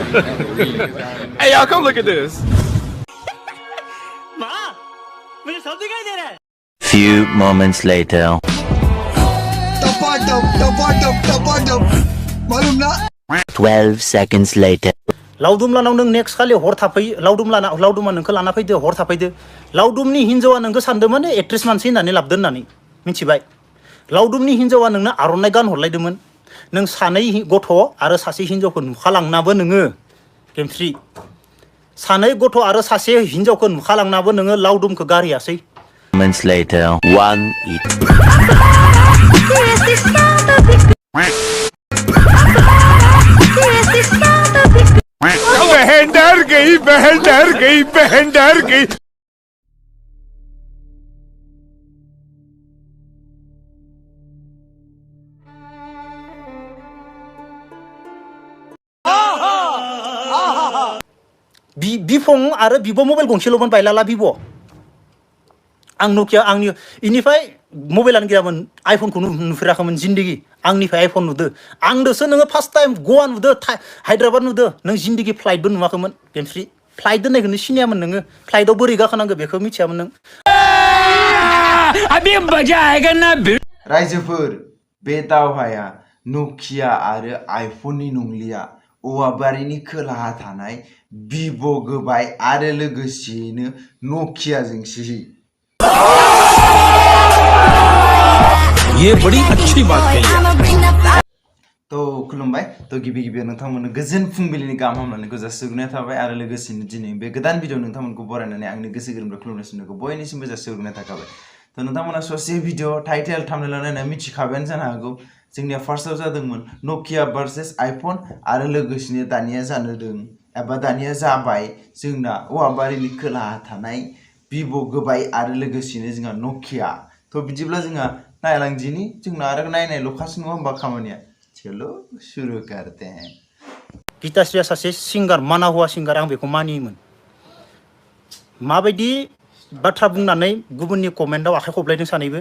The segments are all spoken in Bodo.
Hey, y'all, come look at this. Few moments later. 12 seconds later. लावदुम लानाव नों नेक्स्ट खालि हर थाफै लावदुमा नोंखौ लाना फैदो हर थाफैदो लावदुमनि हिनजावा नोंखौ सानदोंमोन एक्ट्रेस मानसि होननानै लाबदो होननानै मिथिबाय लावदुमनि हिनजावा नोंनो आर'नाइ गान हरलायदोंमोन नों सानै गथ' आरो सासे हिनजावखौ नुखालांनाबो नोङो गेमस्रि सानै गथ' आरो सासे हिनजावखौ नुखालांनाबो नोङो लावदुमखौ गारियासै Moments later. One eat. बहन डर गई बहन डर गई बहन डर गई बिफं आरो बिब' मबाइल गंसेल'मोन बायलाला बिब' आं नकिया आंनि इनिफ्राय मबाइलानो गैयामोन आइफनखौ नुफेराखैमोन जिन्दगि आंनिफ्राय आइफन नुदो आंदोसो नोङो फार्स्ट टाइम गवा नुदो हायद्राबाद नुदो नों जिन्दगि फ्लाइटबो नुवाखैमोन गेमस्रि फ्लाइट दोननायखौनो सिनायामोन नोङो फ्लाइटआव बोरै गाखोनांगौ बेखौ मिथियामोन नों अभी मजा आएगा ना रायजोफोर बे दावहाया नकिया आरो आइफननि नंलिया औवाबारिनि खोलाहा थानाय भिभ' गोबाय आरो लोगोसेयैनो नकियाजोंसो ये बड़ी अच्छी बात कही तो खुलुमबाय तो गिबि गिबियाव नोंथांमोननो गोजोन फुंबिलिनि गाहाम हामलायनायखौ जासिहरनाय थाबाय आरो लोगोसेनो दिनै बे गोदान भिडिअ नोंथांमोनखौ बरायनानै आंनि गोसो गोरबोनिफ्राय खुलुमनायखौ बयनिसिमबो जासिहरनाय थाखाबाय तो नोंथांमोना ससे भिडिअ टाइटेल थाम्बनेल नायना मिथिखाबायानो जानो हागौ जोंनिया फार्स्टआव जादोंमोन नकिया भार्सेस आइफन आरो लोगोसेनो दानिया जानोदों एबा दानिया जाबाय जोंना औवाबारिनि खोलाहा थानाय भिभ' गोबाय आरो लोगोसेनो जोंहा नकिया तो बिदिब्ला जोंहा नायलांदिनि जोंना आरो नायनायल'खासो नङा होमबा खामानिया चलो शुरू करते हैं गिताश्रीया सासे सिंगार माना हुआ सिंगार आं बेखौ मानियोमोन माबायदि बाथ्रा बुंनानै गुबुननि कमेन्टआव आखाइ खबलायदों सानैबो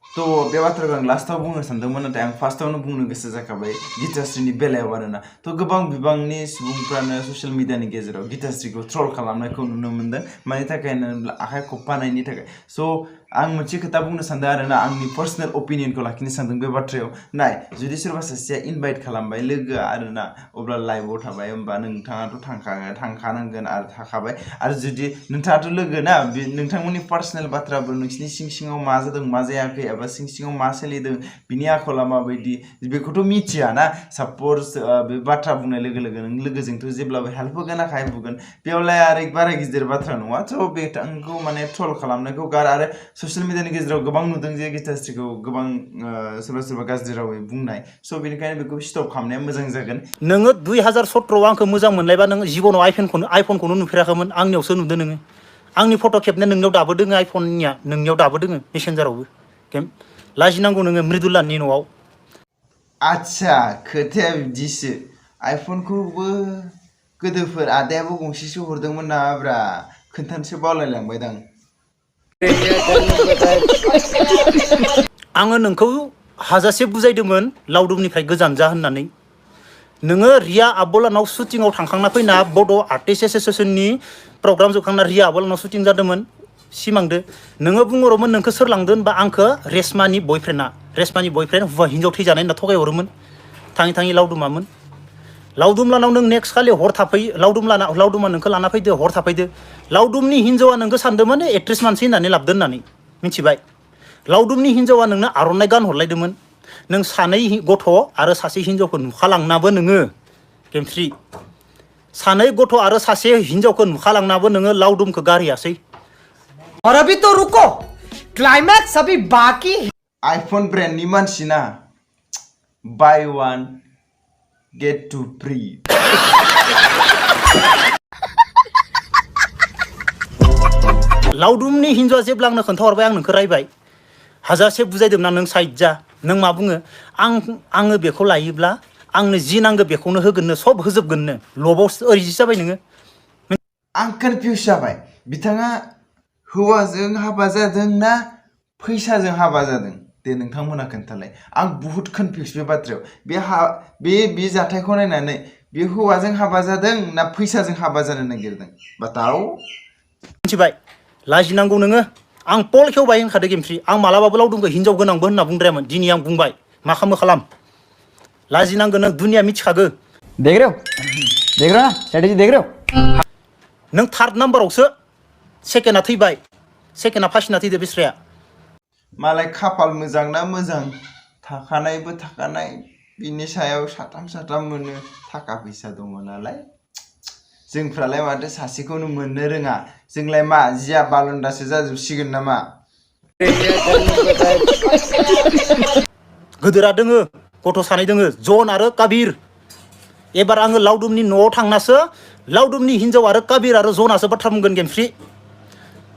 तो बे बाथ्राखौ आं लास्टआव बुंनो सानदोंमोन नाथाय आं फार्स्टआवनो बुंनो गोसो जाखाबाय गिताश्रीनि बेलायाव आरोना तो गोबां बिबांनि सुबुंफ्रानो ससियेल मिडियानि गेजेराव गिताश्रीखौ ट्रल खालामनायखौ नुनो मोनदों मानि थाखाय होनोब्ला आखाइ खबफानायनि थाखाय स' आं मोनसे खोथा बुंनो सानदों आरोना आंनि पार्सनेल ओपिनियनखौ लाखिनो सानदों बे बाथ्रायाव नाय जुदि सोरबा सासेया इनभाइट खालामबाय लोगोआ आरोना अब्ला लाइभआव थाबाय होमबा नोंथाङाथ' थांखानांगोन आरो थाखाबाय आरो जुदि नोंथाङाथ' लोगो ना नोंथांमोननि पार्सनेल बाथ्राबो नोंसिनि सिं सिङाव मा जादों मा जायाखै एबा सिं सिङाव मा सोलिदों बिनि आखला माबायदि बेखौथ' मिथिया ना साप'ज बे बाथ्रा बुंनाय लोगो लोगो नों लोगोजोंथ' जेब्लाबो हेल्प होगोन आखाइ बुगोन बेयावलाय आरो बारा गिदिर बाथ्रा नङा थ' बिथांखौ माने ट्रल खालामनायखौ गार आरो ससियेल मिडियानि गेजेराव गोबां नुदों जे गिताश्रीखौ गोबां सोरबा सोरबा गाज्रि रावै बुंनाय स' बेनिखायनो बेखौ स्टप खालामनाया मोजां जागोन नोङो 2017 आंखौ मोजां मोनलायबा नोङो जिबनाव आइफनखौनो नुफेराखैमोन आंनियावसो नुदों नोङो आंनि फट' खेबनाया नोंनियाव दाबो दोङो आइफननिया नोंनियाव दाबो दोङो मेसेन्जारावबो लाजिनांगौ नोङो मृदुलानि न'आव आच्छा खोथाया बिदिसो आइफनखौबो गोदोफोर आदायाबो गंसेसो हरदोंमोन नामाब्रा खोन्थानोसो बावलायलांबायदां आङो नोंखौ हाजासे बुजायदोंमोन लावदुमनिफ्राय गोजान जा होननानै नोङो रिया आबलानाव शुटिंआव थांखांना फैना बड' आर्टिस्ट एस'सिएशननि प्रग्राम जोबखांना रिया आबलानाव शुटिं जादोंमोन सिमांदो नोङो बुंहरोमोन नोंखौ सोर लांदों होनबा आंखौ रेशमानि बयफ्रेन्ड हौवा हिनजाव थैजानाय होनना थगायहरोमोन थाङै थाङै लावदुमामोन लावदुम लानाव नों नेक्स्ट खालि हर थाफै लावदुमा नोंखौ लाना फैदो हर थाफैदो लावदुमनि हिनजावा नोंखौ सानदोंमोन एक्ट्रेस मानसि होननानै लाबदो होननानै मिथिबाय लावदुमनि हिनजावा नोंनो आर'नाइ गान हरलायदोंमोन नों सानै गथ' आरो सासे हिनजावखौ नुखालांनाबो नोङो गेमस्रि सानै गथ' आरो सासे हिनजावखौ नुखालांनाबो नोङो लावदुमखौ गारियासै और अभी तो रुको क्लाइमैक्स अभी बाकी आइफन ब्रेन्डनि मानसिना बाय वान गेट टु फ्रि लावदुमनि हिनजावा जेब्ला आंनो खोन्थाहरबाय आं नोंखौ रायबाय हाजासे बुजायदोंना नों साइड जा नों मा बुङो आङो बेखौ लायोब्ला आंनो जि नांगौ बेखौनो होगोननो सब होजोबगोननो लबाव ओरैसो जाबाय नोङो आं कनफिउस जाबाय बिथाङा हौवाजों हाबा जादों ना फैसाजों हाबा जादों दे नोंथांमोना खोन्थालाय आं बुहुत कनफिउज बे बाथ्रायाव बे जाथायखौ नायनानै बे हौवाजों हाबा जादों ना फैसाजों हाबा जानो नागिरदों बताओ मिथिबाय लाजिनांगौ नोङो आं पल खेवबाय होनखादो गेमफ्रि आं मालाबाबो लावदुमखौ हिनजाव गोनांबो होनना बुंद्रायामोन दिनै आं बुंबाय मा खालाम लाजिनांगौ नों दुनिया मिथिखागो देख रहे हो ना स्ट्रेटेजी देख रहे हो नों थार्ड नाम्बारावसो सेकेन्डआ थैबाय सेकेन्डआ फासिना थैदो बिस्राया मालाय खाफाल मोजां ना मोजां थाखानाय बिनि सायाव साथाम मोनो थाखा फैसा दङ नालाय जोंफ्रालाय माथो सासेखौनो मोननो रोङा जोंलाय मा जिया बालन्दासो जाजोबसिगोन नामा गोदोरा दोङो गथ' सानै दोङो जन आरो काबिर एबार आङो लावदुमनि न'आव थांनासो लावदुमनि हिनजाव आरो काबिर आरो जनासो बाथ्रा बुंगोन गेमफ्रि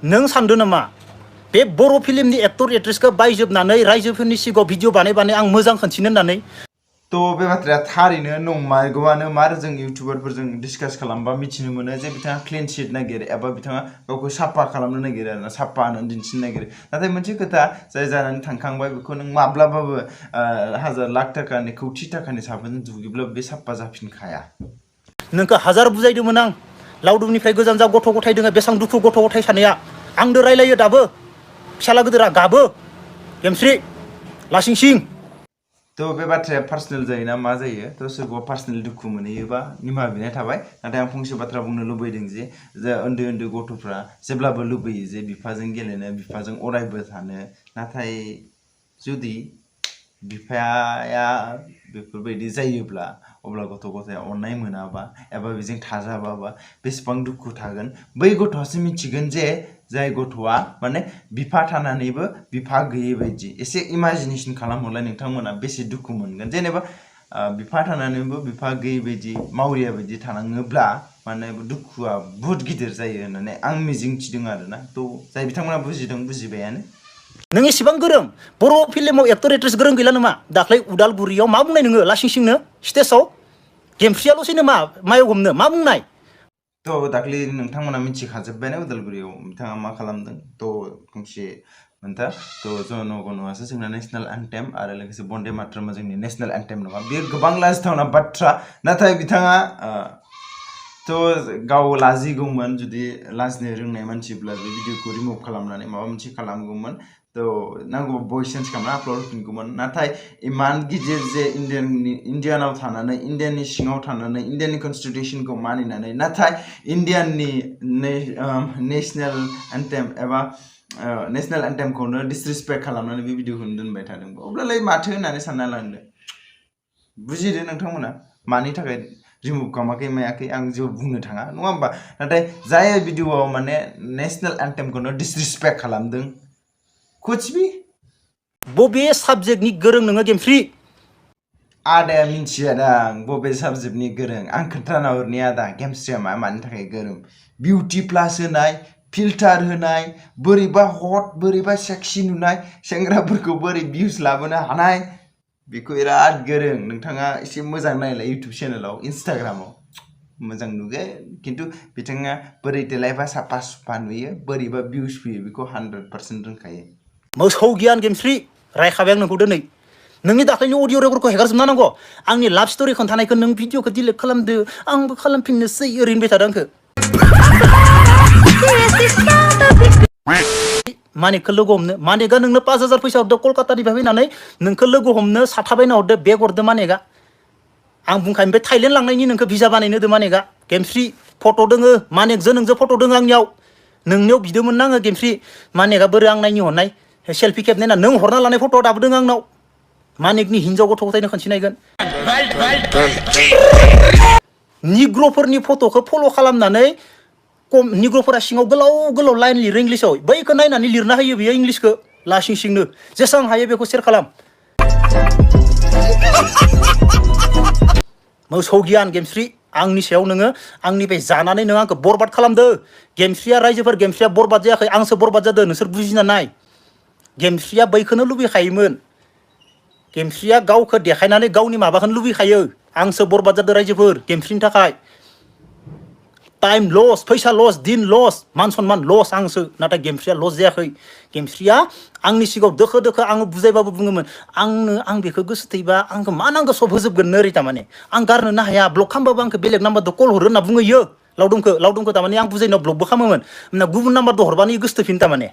नों सानदो नामा बे बर' फिल्मनि एक्टर एक्ट्रेसखौ बायजोबनानै रायजोफोरनि सिगाङाव भिडिअ बानाय आं मोजां खोन्थिनो होननानै तो बे बाथ्राया थारैनो नंमारगौआनो मार जों इउटिउबारफोरजों डिसकास खालामबा मिथिनो मोनो जे बिथाङा क्लिन शीट नागिरो एबा बिथाङा गावखौ साफा खालामनो नागिरो आरोना साफा होननानै दिन्थिनो नागिरो नाथाय मोनसे खोथा जाय जानानै थांखांबाय बेखौ नों माब्लाबाबो हाजार लाख थाखानि कौटि थाखानि साबोनजों दुगैब्लाबो बे साफा जाफिनखाया नोंखौ हाजार बुजायदोंमोन आं लावदुमनिफ्राय गोजान जा गथ' गथाय दोङो बेसेबां दुखु गथ' गथाय सानैया आंदो रायलायो दाबो फिसाला गोदोरा गाबो गेमस्रि लासिंसिं तो बे बाथ्राया पार्सनेल जायोना मा जायो तो सोरखौबा पार्सनेल दुखु मोनहैयोबा निमाहा बिनाय थाबाय नाथाय आं फंसे बाथ्रा बुंनो लुबैदों जे उन्दै गथ'फ्रा जेब्लाबो लुबैयो जे बिफाजों गेलेनो बिफाजों अरायबो थानो नाथाय जुदि बिफाया बेफोरबायदि जायोब्ला अब्ला गथ' गथाया अननाय मोनाबा एबा बेजों थाजाबाबा बेसेबां दुखु थागोन बै गथ'आसो मिथिगोन जे जाय गथ'आ माने बिफा थानानैबो बिफा गैयै बायदि एसे इमाजिनेसन खालामहरलाय नोंथांमोना बेसे दुखु मोनगोन जेनेबा बिफा थानानैबो बिफा गैयै बायदि मावरिया बायदि थानाङोब्ला माने दुखुआ बुहुत गिदिर जायो होननानै आं मिजिंथिदों आरोना तो जाय बिथांमोना बुजिदों बुजिबायानो नों एसेबां गोरों बर' फिल्माव एक्टर एक्ट्रेस गोरों गैला नामा दाख्लै उदालगुरियाव मा बुंनाय नोङो लासिंसिंनो स्टेजआव गेमफ्रियाल'सैनो मायाव हमनो मा बुंनाय तो दाख्लै नोंथांमोना मिथिखाजोब्बायानो उदालगुरियाव बिथाङा मा खालामदों तो गंसे मोनथा तो जन गणआसो जोंना नेशनेल एन्थेम आरो लोगोसे बन्दे मातरमआ जोंनि नेशनेल एन्थेम नङा बेयो गोबां लाजिथावना बाथ्रा नाथाय बिथाङा तो गाव लाजिगौमोन जुदि लाजिनो रोंनाय मानसिब्ला बे भिडिअखौ रिमुभ खालामनानै माबा मोनसे खालामगौमोन तो नांगौ भइस चेन्ज खालामना आपल'ड होफिनगौमोन नाथाय इमान गिदिर जे इन्डियानाव थानानै इन्डियानि सिङाव थानानै इन्डियानि कनस्टिटिउसनखौ मानिनानै नाथाय इन्डियानि नेशनेल एन्थेम एबा नेशनेल एन्थेमखौनो डिसरिसपेक्ट खालामनानै बे भिडिअखौनो दोनबाय थादों अब्लालाय माथो होननानै सानना लांदो बुजिदो नोंथांमोना मानि थाखाय रिमुभ खालामाखै मायाखै आं जेबो बुंनो थाङा नङा होमबा नाथाय जाय भिडिअआव माने नेशनेल एन्थेमखौनो डिसरिसपेक्ट खालामदों कुछ भी बबे साबजेक्टनि गोरों नोङो गेमफ्रि आदाया मिन्थिया दां बबे साबजेक्टनि गोरों आं खोन्थाना हरनि आदा गेमस्ट्रिया मानि थाखाय गोरों बिउटि प्लास होनाय फिल्टार होनाय बोरैबा हट बोरैबा सेक्सि नुनाय सेंग्राफोरखौ बोरै भिउस लाबोनो हानाय बेखौ बिराद गोरों नोंथाङा एसे मोजां नायलाय इउटुब चेनेलाव इन्स्टाग्रामाव मोजां नुगोन खिन्थु बिथाङा बोरै देलायबा साफा सुफा नुयो बोरैबा भिउस फैयो बेखौ 100% रोंखायो मोसौ गियान गेमस्रि रायखाबाय आं नोंखौ दिनै नोंनि दाख्लैनि अडिअ रेकर्डखौ हेगारजोबना नांगौ आंनि लाभ स्ट'रि खोन्थानायखौ नों भिडिअखौ डिलिट खालामदो आंबो खालामफिननोसै ओरैनो होनबाय थादों आंखौ मानिकखौ लोगो हमनो मानिकआ नोंनो 5000 फैसा हरदो कलकातानिफ्राय फैनानै नोंखौ लोगो हमनो साथाबायना हरदो बेग हरदो मानिकआ आं बुंखायो ओमफ्राय थाइलेण्ड लांनायनि नोंखौ भिजा बानायनो होदो मानिकआ गेमस्रि फट' दोङो मानिकजों नोंजों फट' दोङो आंनियाव नोंनियाव बिदोंमोन आङो गेमस्रि मानिकआ बोरै आं नायनि हरनाय सेल्फि खेबनाय ना नों हरना लानाय फट' दाबो दोङो आंनाव मानिकनि हिनजाव गथ' गथायनो खोन्थिनायगोन निग्र'फोरनि फट'खौ फल' खालामनानै निग्र'फोरा सिङाव गोलाव लाइन लिरो इंलिसाव बैखौ नायनानै लिरना होयो बेयो इंलिसखौ लासिंसिंनो जेसेबां हायो बेखौ सेयार खालाम मोसौ गियान गेमस्रि आंनि सायाव नोङो आंनिफ्राय जानानै नों आंखौ बरबाद खालामदो गेमस्रिया रायजोफोर गेमस्रिया बरबाद जायाखै आंसो बरबाद जादों नोंसोर बुजिना नाय गेमस्रिया बैखौनो लुबैखायोमोन गेमस्रिया गावखौ देखायनानै गावनि माबाखौनो लुबैखायो आंसो बरबाद जादों रायजोफोर गेमस्रिनि थाखाय टाइम लस फैसा लस दिन लस मान सन्मान लस आंसो नाथाय गेमस्रिया लस जायाखै गेमस्रिया आंनि सिगाङाव दोखो दोखो आङो बुजायबाबो बुङोमोन आं बेखौ गोसो थैबा आंखौ मा नांगौ सब होजोबगोन ओरै थारमाने आं गारनोनो हाया ब्लक खालामबाबो आंखौ बेलेग नाम्बारदो कल हरो होनना बुङो इयो लावदुमखौ तारमाने आं बुजायनायाव ब्लकबो खालामोमोन होमबा गुबुन नाम्बारदो हरबानो गोसोथोफिनो तारमाने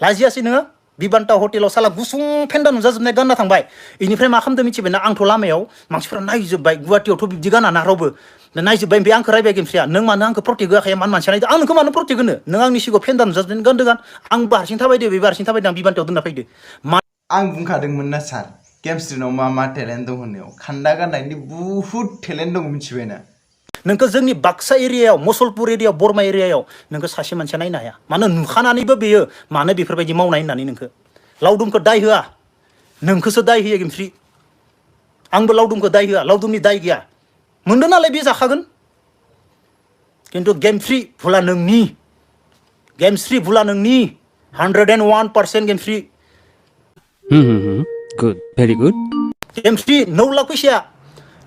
लाजियासै नोङो बिबान्ता हटेलाव साला गुसुं फेन्दा नुजाजोबनाय गानना थांबाय इनिफ्राय मा खालामदों मिथिबायना आंथ' लामायाव मानसिफोरा नायजोब्बाय गुवाहाटियावथ' बिब्दि गाना ना रावबो नायजोब्बाय ओमफ्राय आंखौ रायबाय गेमस्रिया नों मानो आंखौ प्रटेक्ट होआखै मान मानसिया नायदो आं नोंखौ मानो प्रटेक्ट होनो नों आंनि सिगाङाव फेन्दा नुजाजोबनाय गानदों गान आंबो हारसिं थाबायदो बेबो हारसिं थाबायदों आं बिबान्तायाव दोनना फैदो आं बुंखादोंमोन ना सार गेमस्ट्रिनाव मा टेलेन्ट दं होननायाव खान्दा गाननायनि बुहुत टेलेन्ट दं मिथिबायना नोंखौ जोंनि बाक्सा एरियायाव मुसलपुर एरियायाव बरमा एरियायाव नोंखौ सासे मानसिया नायनो हाया मानो नुखानानैबो बेयो मानो बेफोरबायदि मावनाय होननानै नोंखौ लावदुमखौ दाय होआ नोंखौसो दाय होयो गेमस्रि आंबो लावदुमखौ दाय होआ लावदुमनि दाय गैया मोनदों नालाय बे जाखागोन खिन्थु गेमस्रि भुला नोंनि गेमस्रि भुला नोंनि 101% गेमस्रि गुड भेरि गुड गेमस्रि 9 लाख फैसाया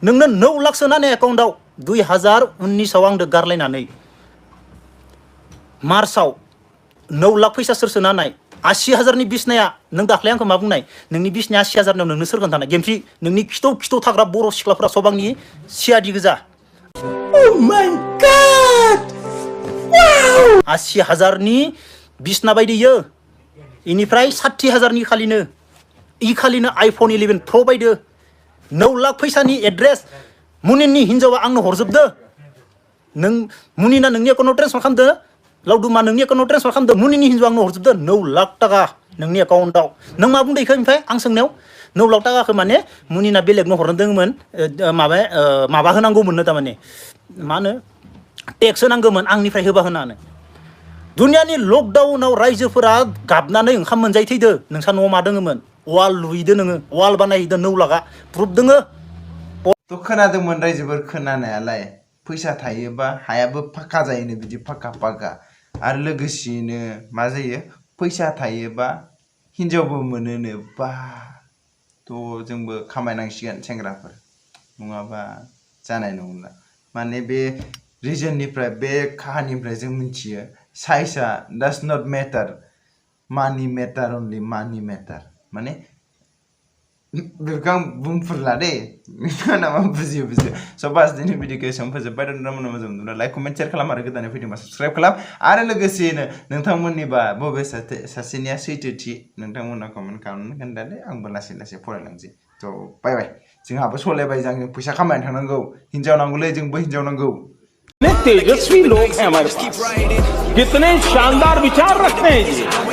नोंनो 9 लाख सोनानै एकाउन्टआव 2019 आंदो गारलायनानै मार्चआव 9 लाख फैसा सोर सोनानै 80,000नि बिसनाया नों दाख्लै आंखौ मा बुंनाय नोंनि बिसनाया 80,000 नोंनो सोर खोन्थानाय गेमस्रि नोंनि खिथौ थाग्रा बर' सिख्लाफोरा सब आंनि सियादि गोजा 80,000नि बिसना बायदियो इनिफ्राय 60,000नि खालिनो आइफन 11 प्र बायदो 9 लाख फैसानि एड्रेस मुनिननि हिनजावा आंनो हरजोबदो नों मुनिना नोंनि एकाउन्टआव ट्रेन्सफार खालामदो लावदुमा नोंनि एकाउन्टआव ट्रेन्सफार खालामदो मुनिनि हिनजावा आंनो हरजोबदो 9 लाख टाका नोंनि एकाउन्टआव नों मा बुंदो इखो ओमफ्राय आं सोंनायाव 9 लाख टाकाखौ माने मुनिना बेलेगनो हरनो दोङोमोन माबा होनांगौमोननो तारमाने मा होनो टेक्स होनांगौमोन आंनिफ्राय होबा होनानै दुनियानि लकडाउनाव रायजोफोरा गाबनानै ओंखाम मोनजायै थैदो नोंसा न'आव मा दोङोमोन वाल लुइदो नोङो वाल बानायहैदो 9 लाखा प्रुफ दोङो थ' खोनादोंमोन रायजोफोर खोनानायालाय फैसा थायोबा हायाबो फाक्का जायोनो बिदि फाक्का आरो लोगोसेयैनो मा जायो फैसा थायोबा हिनजावबो मोनोनो बा थ' जोंबो खामायनांसिगोन सेंग्राफोर नङाबा जानाय नंला माने बे रिजननिफ्राय बे काहानिनिफ्राय जों मिथियो साइजआ डाज नट मेटार मानि मेटार अनलि मानि मेटार माने बेखौ आं बुंफोरला दे नोंथाङा मा बुजियो स' बास दिनै भिडिअखौ एसेबां फोजोब्बाय नोंथांमोना मोजां मोनदोंब्ला लाइक कमेन्ट शेयार खालाम आरो गोदानै फैदोंबा साबस्क्राइब खालाम आरो लोगोसेयैनो नोंथांमोननिबा बबे सासेनिया सैथोथि नोंथांमोना कमेन्ट खालामनानै खोन्थादो आंबो लासै फरायलांसै थ' बाय जोंहाबो सलायबाय जों फैसा खामायनो थांनांगौ हिनजाव नांगौलै जोंबो हिनजाव नांगौ तेजस्वी लोग हैं हमारे पास कितने शानदार विचार रखते हैं ये